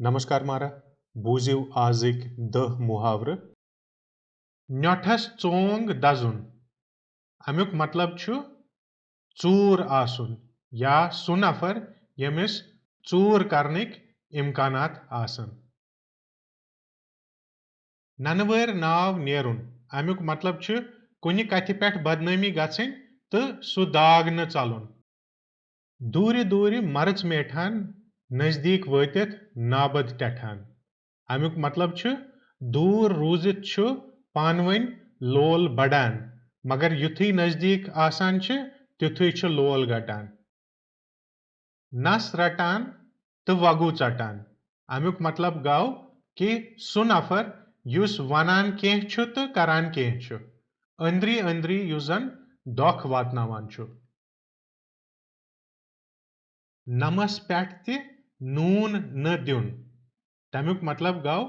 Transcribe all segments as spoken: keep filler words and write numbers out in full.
نمسکار مارا، بوٗزِو آزٕکۍ دَہ محاورٕ۔ نیوٚٹھس ژونگ دزُن۔ امیُک مطلب چھُ ژوٗر آسُن یا سُہ نفر ییٚمِس ژوٗر کرنٕکۍ امکانات آسن۔ ننہٕ وٲرۍ ناو نیرُن۔ امیُک مطلب چھُ کُنہِ کتھِ پٮ۪ٹھ بدنٲمی گژھٕنۍ تہٕ سُہ داغ نہٕ ژلُن۔ دوٗرِ دوٗرِ مرٕژ میٹھان، نزدیٖک وٲتِتھ نابد ٹٮ۪ٹھان۔ امیُک مطلب چھُ، دوٗر روٗزِتھ چھُ پانہٕ ؤنۍ لول بڑان، مگر یُتھُے نزدیٖک آسان چھِ، تیُتھُے چھُ لول گٹان۔ نس رٹان تہٕ وگُو ژٹان۔ امیُک مطلب گوٚو کہِ سُہ نفر یُس ونان کینٛہہ چھُ تہٕ کران کینٛہہ چھُ، أنٛدری أنٛدری یُس زن دۄکھ واتناوان چھُ۔ نمس پٮ۪ٹھ تہِ نوٗن نہٕ دیُن۔ تمیُک مطلب گوٚو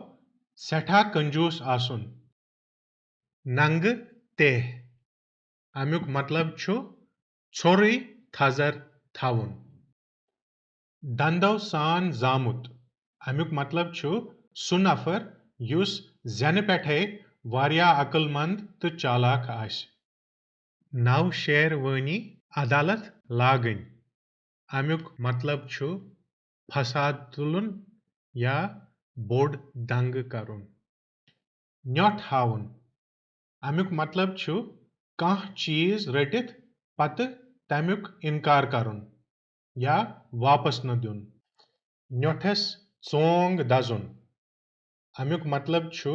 سٮ۪ٹھاہ کنجوٗس آسُن۔ ننگہٕ تیہہ۔ امیُک مطلب چھُ ژھورُے تھزر تھاوُن۔ دندو سان زامُت۔ امیُک مطلب چھُ سُہ نفر یُس زٮ۪نہٕ پٮ۪ٹھے واریاہ عقل مند تہٕ چالاک آسہِ۔ نو شیروٲنی عدالت لاگٕنۍ۔ امیُک مطلب چھُ فساد تُلُن یا بوٚڑ دنگہٕ کرُن۔ نیوٚٹھ ہاوُن۔ امیُک مطلب چھُ کانٛہہ چیٖز رٔٹِتھ پتہٕ تمیُک انکار کرُن یا واپس نہٕ دیُن۔ نیوٚٹھس ژونگ دزُن۔ امیُک مطلب چھُ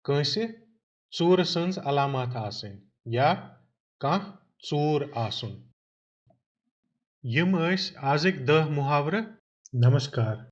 کٲنٛسہِ ژوٗرٕ سٕنٛز علامات آسٕنۍ یا کانٛہہ ژوٗر آسُن۔ یِم ٲسۍ آزٕکۍ دَہ محاورٕ۔ نمسکار،